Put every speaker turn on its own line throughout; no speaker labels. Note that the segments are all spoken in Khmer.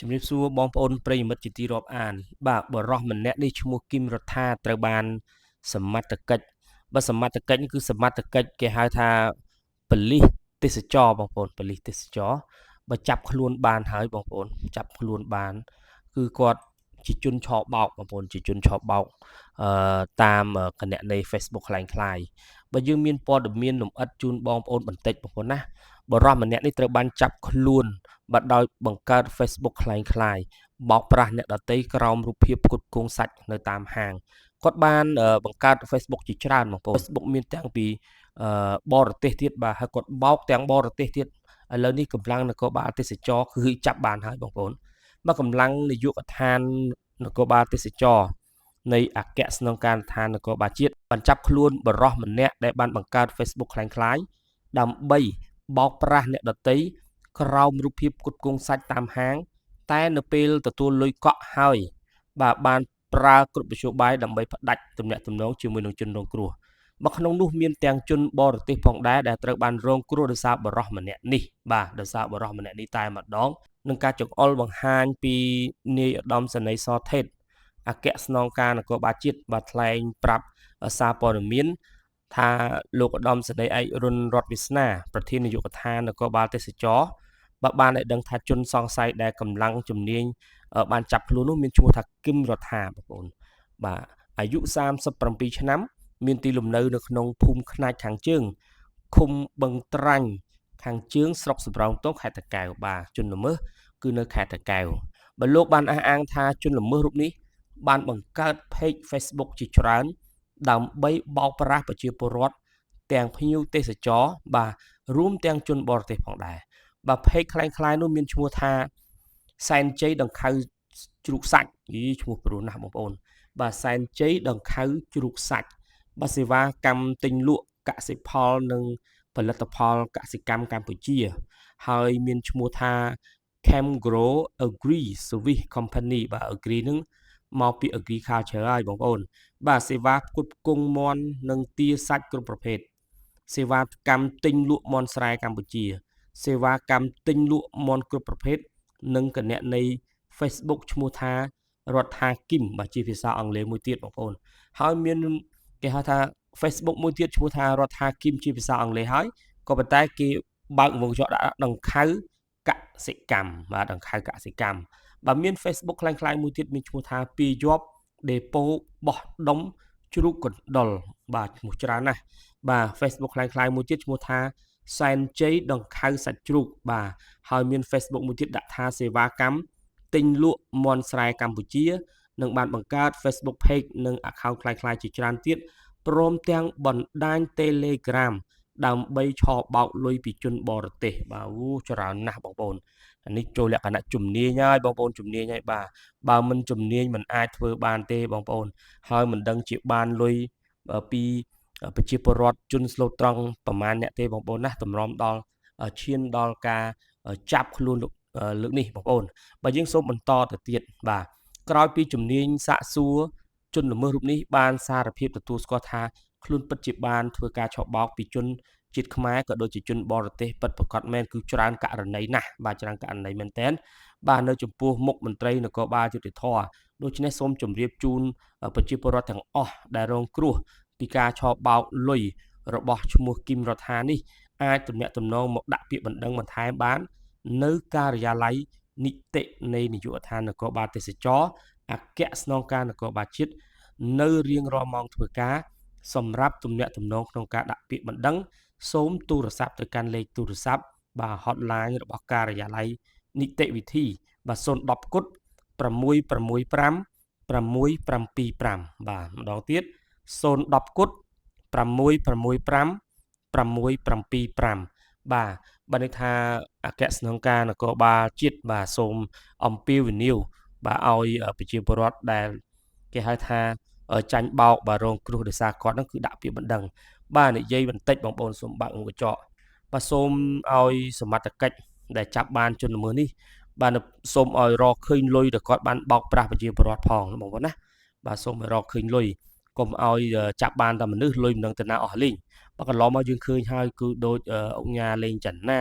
ជំរាបសួរបងប្អូនប្រិយមិត្តជាទីរាប់អាន បាទបរោះម្នាក់នេះឈ្មោះគឹមរដ្ឋាត្រូវបានសមត្ថកិច្ចបើសមត្ថកិច្ចនេះគឺសមត្ថកិច្ចគេហៅថាប៉ូលីសទេសចរបងប្អូនប៉ូលីសទេសចរបើចាប់ខ្លួនបានហើយបងប្អូនចាប់ខ្លួនបាន គឺគាត់ជាជនឆបោកបងប្អូនជាជនឆបោកអឺតាមគណនី Facebook คล้ายៗបើយើងមានព័ត៌មានលម្អិតជូនបងប្អូនបន្តិចបងប្អូនណាបរោះម្នាក់នេះត្រូវបានចាប់ខ្លួនបាទដោយបង្កើត Facebook คล้ายៗបោកប្រាស់អ្នកដទៃក្រោមរូបភាពផ្គត់ផ្គង់សាច់នៅតាមហាងគាត់បានបង្កើត Facebook ជាច្រើនបងប្អូន Facebook មានទាំងពីបរទេសទៀតបាទហើយគាត់បោកទាំងបរទេសទៀតឥឡូវនេះកម្លាំងនគរបាលទេសចរគឺចាប់បានហើយបងប្អូនមកកម្លាំងនាយកដ្ឋាននគរបាលទេសចរនៃអគ្គស្នងការដ្ឋាននគរបាលជាតិបានចាប់ខ្លួនបរិះម្នាក់ដែលបានបង្កើត Facebook คล้ายៗដើម្បីបោកប្រាស់អ្នកដទៃក្រោមរូបភាពផ្គត់ផ្គង់សាច់តាមហាង តែនៅពេលទទួលលុយកក់ហើយបាទបានប្រើគ្រប់មធ្យោបាយដើម្បីផ្ដាច់ទំនាក់ទំនងជាមួយនឹងជនរងគ្រោះមកក្នុងនោះមានទាំងជនបរទេសផងដែរដែលត្រូវបានរងគ្រោះដោយសារបរោះម្នាក់នេះបាទដោយសារបរោះម្នាក់នេះតែម្ដងនឹងការចង្អុលបង្ហាញពីនាយឧត្តមសេនីយ៍សថេតអគ្គស្នងការនគរបាលជាតិបាទថ្លែងប្រាប់សារព័ត៌មានថាលោកឧត្តមសេនីយ៍ឯករុនរតវាសនាប្រធាននាយកដ្ឋាននគរបាលទេសចរបាទបានឲ្យដឹងថាជនសង្ស័យដែលកម្លាំងជំនាញបានចាប់ខ្លួននោះមានឈ្មោះថាគឹមរដ្ឋាបងប្អូនបាទអាយុ37ឆ្នាំមានទីលំនៅនៅក្នុងភូមិខ្នាចខាងជើងឃុំបឹងត្រាញ់ខាងជើងស្រុកសំរោងទងខេត្តតាកែវបាទជនល្មើសគឺនៅខេត្តតាកែវបើលោកបានអះអាងថាជនល្មើសរូបនេះបានបង្កើត page Facebook ជាច្រើនដើម្បីបោកប្រាស់ប្រជាពលរដ្ឋទាំងភ្ញៀវទេសចរបាទរួមទាំងជនបរទេសផងដែរបាទ page คล้ายៗនោះមានឈ្មោះថាសែនជ័យដង្ខៅជ្រូកសាច់យីឈ្មោះព្រោះណាស់បងប្អូនបាទសែនជ័យដង្ខៅជ្រូកសាច់បាទសេវាកម្មទិញលក់កសិផលនិងផលិតផលកសិកម្មកម្ពុជា ហើយមានឈ្មោះថា Chemgro Agri Service Company បាទ Agri នឹងមកពី Agriculture ហើយបងប្អូនបាទសេវាផ្គត់ផ្គង់មាន់និងទាសាច់គ្រប់ប្រភេទសេវាកម្មទិញលក់មាន់ស្រែកម្ពុជា សេវាកម្មទិញលក់មាន់គ្រប់ប្រភេទនិងគណនី Facebook ឈ្មោះថារដ្ឋាគឹមបាទជាភាសាអង់គ្លេសមួយទៀតបងប្អូនហើយមានគេហៅថា Facebook មួយទៀតឈ្មោះថារដ្ឋាគឹមជាភាសាអង់គ្លេសហើយក៏ប៉ុន្តែគេបើកវងកញ្ចក់ដាក់ដង្ខៅកសិកម្មបាទដង្ខៅកសិកម្មបាទមាន Facebook คล้ายៗមួយទៀតមានឈ្មោះថាពីយប់ដេប៉ូបោះដុំជ្រូកកណ្ដុលបាទឈ្មោះច្រើនណាស់បាទ Facebook คล้ายៗមួយទៀតឈ្មោះថាសែនជ័យដង្ខៅសាច់ជ្រូកបាទហើយមាន Facebook មួយទៀតដាក់ថាសេវាកម្មទិញលក់មាន់ស្រែកម្ពុជានិងបានបង្កើត Facebook Page និង Account คล้ายៗជាច្រើនទៀតព្រមទាំងបណ្ដាញ Telegram ដើម្បីឆបោកលុយពីជនបរទេសបាទអូច្រើនណាស់បងប្អូនអានេះចូលលក្ខណៈជំនាញហើយបងប្អូនជំនាញហើយបាទបើមិនជំនាញមិនអាចធ្វើបានទេបងប្អូនហើយមិនដឹងជាបានលុយពីប្រជាពលរដ្ឋជនស្លូតត្រង់ប្រមាណអ្នកទេបងប្អូនណាតម្រាំដល់ឈានដល់ការចាប់ខ្លួនលើកនេះបងប្អូនបើយើងសូមបន្តទៅទៀតបាទក្រោយពីជំនាញសាកសួរជនល្មើសរូបនេះបានសារភាពទទួលស្គាល់ថាខ្លួនពិតជាបានធ្វើការឆបោកពីជនជាតិខ្មែរក៏ដូចជាជនបរទេសពិតប្រាកដមែនគឺច្រើនករណីណាស់បាទច្រើនករណីមែនតើបាទនៅចំពោះមុខមន្ត្រីនគរបាលយុត្តិធម៌ដូច្នេះសូមជម្រាបជូនប្រជាពលរដ្ឋទាំងអស់ដែលរងគ្រោះពីការឆបោកលុយរបស់ឈ្មោះគឹមរដ្ឋានេះអាចទំនាក់ទំនងមកដាក់ពាក្យបណ្ដឹងបន្ថែមបាន នៅការិយាល័យនីតិនៃនាយកដ្ឋាននគរបាលទេសចរអគ្គស្នងការនគរបាលជាតិនៅរៀងរាល់ម៉ោងធ្វើការសម្រាប់ទំនាក់ទំនងក្នុងការដាក់ពាក្យបណ្ដឹងសូមទូរស័ព្ទទៅកាន់លេខទូរស័ព្ទបាទ hotline របស់ការិយាល័យនីតិវិធីបាទ010គុត665 675បាទម្ដងទៀត010គុត665 675បាទបើន័យថាអគ្គស្នងការនគរបាលជាតិបាទសូមអំពាវនាវបាទឲ្យប្រជាពលរដ្ឋដែលគេហៅថាចាញ់បោកបាទរងគ្រោះដោយសារគាត់ហ្នឹងគឺដាក់ពាក្យបណ្ដឹងបាទនិយាយបន្តិចបងប្អូនសូមបើកមុខកញ្ចក់បាទសូមឲ្យសមត្ថកិច្ចដែលចាប់បានជនល្មើសនេះបាទសូមឲ្យរកឃើញលុយដែលគាត់បានបោកប្រាស់ប្រជាពលរដ្ឋផងបងប្អូនណាបាទសូមឲ្យរកឃើញលុយកុំឲ្យចាប់បានតែមនុស្សលុយមិនដឹងទៅណាអស់លីងបើកន្លងមកយើងឃើញហើយគឺដូចអុកញ៉ាលេងចន្ទា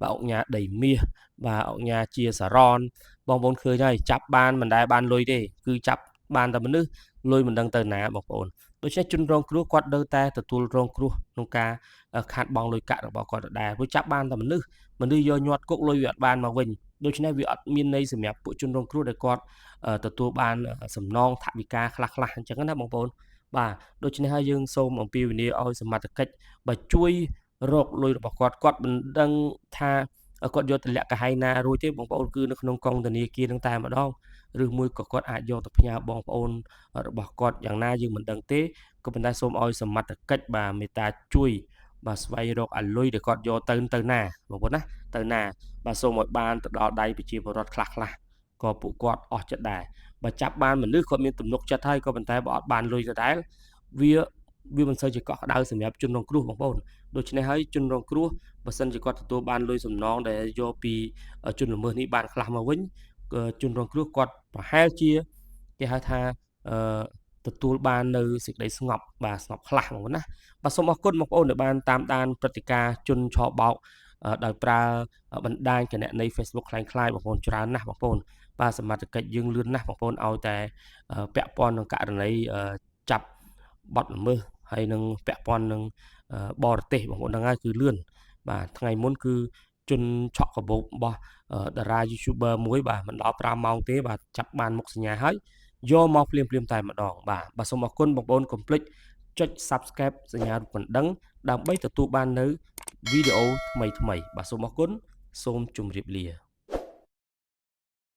បាទអុកញ៉ាដីមាសបាទអុកញ៉ាជាសារ៉នបងប្អូនឃើញហើយចាប់បានមិនដែលបានលុយទេគឺចាប់បានតែមនុស្សលុយមិនដឹងទៅណាបងប្អូនដូច្នេះជនរងគ្រោះគាត់នៅតែទទួលរងគ្រោះក្នុងការខាតបង់លុយកាក់របស់គាត់ដដែលព្រោះចាប់បានតែមនុស្សមនុស្សយកញាត់គុកលុយវាអត់បានមកវិញដូច្នេះវាអត់មានន័យសម្រាប់ពួកជនរងគ្រោះដែលគាត់ទទួលបានសំណងថវិកាខ្លះខ្លះអញ្ចឹងណាបងប្អូនបាទដូច្នេះហើយយើងសូមអំពាវនាវឲ្យសមត្ថកិច្ចបើជួយរកលុយរបស់គាត់គាត់មិនដឹងថាគាត់យកទម្លាក់កាហៃណារួចទេបងប្អូនគឺនៅក្នុងកងធនាគារនឹងតែម្ដងឬមួយក៏គាត់អាចយកទៅផ្ញើបងប្អូនរបស់គាត់យ៉ាងណាយើងមិនដឹងទេក៏ប៉ុន្តែសូមឲ្យសមត្ថកិច្ចបាទមេត្តាជួយបាទស្វែងរកអាលុយដែលគាត់យកទៅទៅណាបងប្អូនណាទៅណាបាទសូមឲ្យបានទៅដល់ដៃប្រជាពលរដ្ឋខ្លះខ្លះក៏ពួកគាត់អស់ចិត្តដែរបើចាប់បានមនុស្សគាត់មានទំនុកចិត្តហើយក៏ប៉ុន្តែបើអត់បានលុយដដែលវាវាមិនសូវជាកក់ក្ដៅសម្រាប់ជនរងគ្រោះបងប្អូនដូច្នេះហើយជនរងគ្រោះបើសិនជាគាត់ទទួលបានលុយសំណងដែលយកពីជនល្មើសនេះបានខ្លះមកវិញជនរងគ្រោះគាត់ប្រហែលជាគេហៅថាអឺទទួលបាននៅសេចក្តីស្ងប់បាទស្ងប់ខ្លះបងប្អូនណាបាទសូមអរគុណបងប្អូនដែលបានតាមដានព្រឹត្តិការណ៍ជនឆបោកដោយប្រើបណ្ដាញគណនី Facebook คล้ายៗបងប្អូនច្រើនណាស់បងប្អូនបាទសមត្ថកិច្ចយើងលឿនណាស់បងប្អូនឲ្យតែពាក់ព័ន្ធនឹងករណីចាប់បទល្មើសហើយនឹងពាក់ព័ន្ធនឹងបរទេសបងប្អូនហ្នឹងហើយគឺលឿនបាទថ្ងៃមុនគឺជនឆក់កាបូបរបស់តារា YouTuber មួយបាទមិនដល់5ម៉ោងទេបាទចាប់បានមុខសញ្ញាហើយយកមកភ្លាមៗតែម្ដងបាទបាទសូមអរគុណបងប្អូនកុំភ្លេចចុច Subscribe សញ្ញារូបកណ្ដឹងដើម្បីទទួលបាននៅវីដេអូថ្មីៗបាទសូមអរគុណសូមជម្រាបលា។